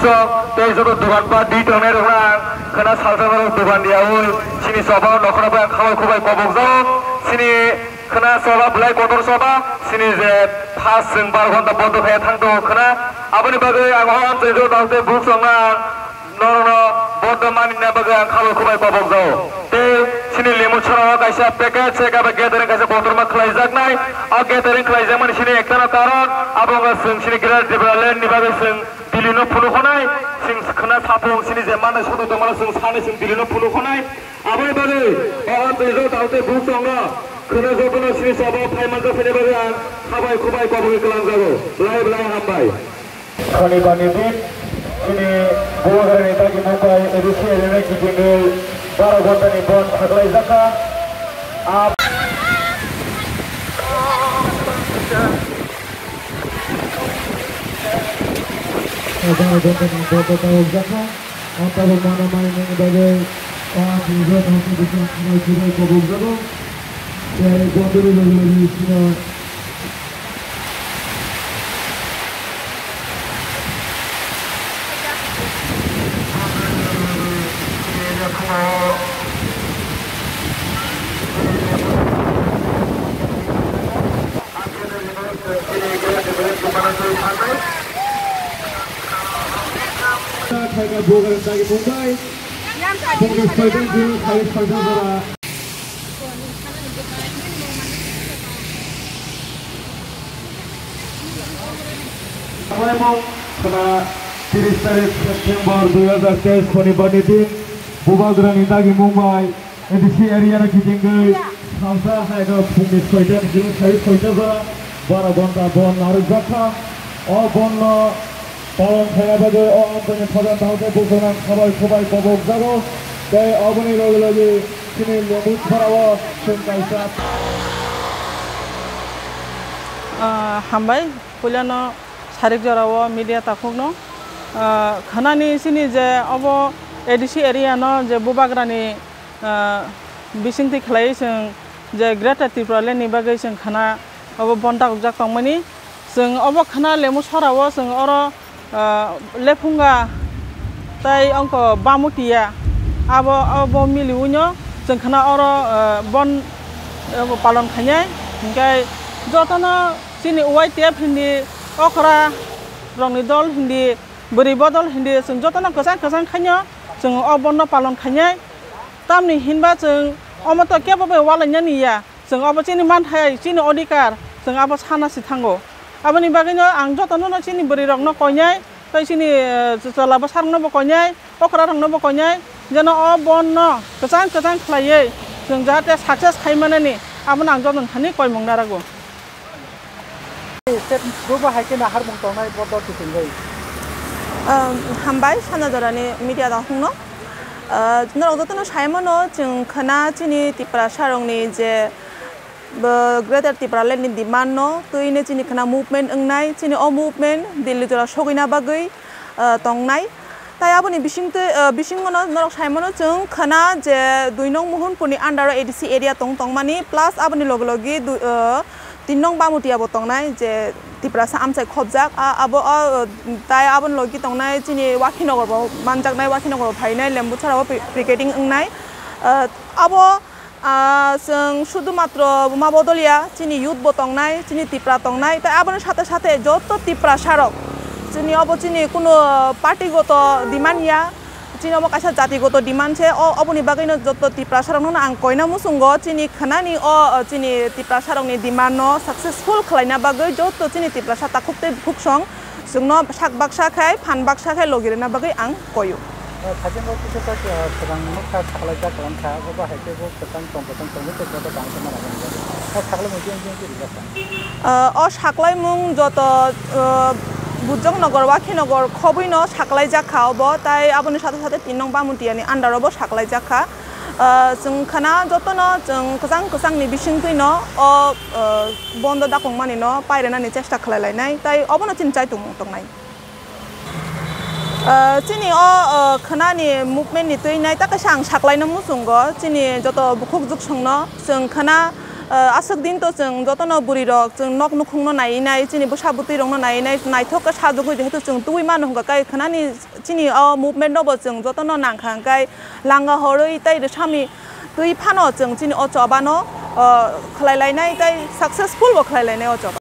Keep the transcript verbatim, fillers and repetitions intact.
Tei joto dogan pat di tongnai rok ang khwna salsa norok dogan riyaui chini choba nokhorno bai ang khabai khubai kobok jago. Chini khwna choba belai kotor choba, chini je first chwng bar ghonta bondo khaiya thang tongo khwna. Aboni bagwi ang o amchai joto tei bukhuk chwngno ang norokno bondo manina bagwi ang khabai khubai kobok jago. Tei chini Lembuchara o kaisa package se kaba gathering kaisa kotorma khlaijaknai. O gathering khlaijakmani chini ektano karon abo wngkha chwng chini Greater Tipraland ni bagwi chwng Delhi no phunuknai, chwng khwna saphung chini je manai soto tongmano chwng sanai chwng Delhi no phunuknai. Aboni bagwi o amtwi jo taote bukhuk tongo. Khwna jotono chini choba phai manjak phai bagwi ang khabai khubai kobogwi kwlangjago. Belai belai hambai. Shonibar ni din chini Bubagrani dagi Mumbai A D C area ni kitingwi baro ghonta ni bond khaklaijakha. Ab- Tabuk mana mai nini bagwi, ah, tini joto hwnwi bising khamai khubai kobok jago. Tei bondoni logi logi sino. Khaika bugar tagi Mumbai. Bugar soitan jil khai soitan jora. Khwna tiris tarik September dui hazar teis Shonibar ni din Bubagrani dagi Mumbai. A D C area no kitingwi salsa hai no phungni soita ni jil sai soita jora bara ghonta bon narwkjakha. O bon no palon khaina bagwi o amtwini thojan tangkhe bukhuknang khabai khubai kobok jago. Tei oboni logi logi chini Lembuchara o chwng kaisa. Ah, hambai, puilano sarik jora o media takhukno. Ah, khwnani chini je obo A D C area no je Bubagrani ah, bisingtwi khlaiwi chwng je Greater Tipraland ni bagwi chwng khwna obo bon dakhukjak tongmani. Chwng obo khwna Lembuchara o chwng oro, ah, Lephunga tei ongko Bamutia abo, abo miliwino chwng khwna oro, ah, bon, abo palon khainai. Hinkhe jotono chini Y T F hindi, okra rokni dol hindi, bwrwi bodol hindi chwng jotono kwchang kwchang khaino chwng o bon no palon khainai. Tamni hinba chwng omo to kebo bai walainani ya, chwng obo chini manthai, chini odhikar, chwng abo sana si thango. Aboni bagwino ang jotono no chini bwrwi rokno koinai, tei chini, eh, chwla bwsarokno bo koinai, okra rokno bo koinai, jeno o bon no kwchang kwchang khlaiwi chwng jahate success khai manani, abono ang jotono thani koimung narago. State bubo hai khe naharmung tongnai bo dol kitingwi. Um, hambai, Sanajorani media rok hwnkno. Uh, norok jotono sai mano, chwng khwna chini Tiprasa rokni je, bo, Greater Tipraland ni demand no twi ne chini khwna movement wngnai, chini o movement Delhi jora sogwina bagwi, ah, tongnai. Tai aboni bisingtwi, ah, bisingono norok sai mano chwng khwna je dui nong Mohonpurni under o A D C area tong tongmani, plus aboni logi logi dui, ah, tin nong Bamutia bo tongnai je Tiprasa amchai khopjak. A, abo, ah, tai aboni logi tongnai chini Wakhinagar bo manjaknai, Wakhinagar bo phainai, Lembuchara bo pi-, picketing wngnai. Ah, abo Ah, chwng sudhumatro buma bodol ya, chini youth bo tongnai, chini Tipra tongnai, tei aboni sathe sathe joto Tiprasa rok, chini obo chini kuno party goto demand ya, chini obo kaisa jati goto demand se, o, oboni bagwino joto Tiprasa rokno ang koina muchungo, chini khwnani o, chini Tiprasa rokni demand no successful khwlaina bagwi joto chini Tiprasa takhuk tei bukhuk song chwngno sak baksa khai, phan baksa khai logi rwna bagwi ang koyo. O, thaichengko kisa ta, ah, swkang nukha saklaijak wngkha, obo hai khe bo kwchang tong, kwchang tongwi tei joto tang tongma nangmani bagwi. O saklaimung jeng jeng khe rijak kha. Ah, o saklaimung joto, ah, Bujong Nogor, Wakhi Nogor khobwino saklaijak kha obo, tai aboni sathe sathe tin nong Bamutiani under o bo saklaijak kha. Ah, chwng khana jotono chwng kwchang kwchangni bisingtwino o, ah, bondo dakongmanino pairenani chesta khlai lainai, tai obono chini chaitung tongnai. Ah, chini o, ah, khwnani movement ni twi nai ta kaisa ang saklaina muchungo, chini joto bukhuk juksongno chwng khwna, Aswk din to chwng jotono bwrwi rok chwng nok nukhung no nai nai, chini bwsa bwtwi rok no nai nai, naithok khe sajagwi, jehetu chwng twi mano hwnkha khe khwnani chini o movement no bo chwng jotono nangkha, hwnkhe langa horwi tei rwsami twi phano chwng chini o choba no, o, khlai lainai tei successful bo khlai lainai o choba.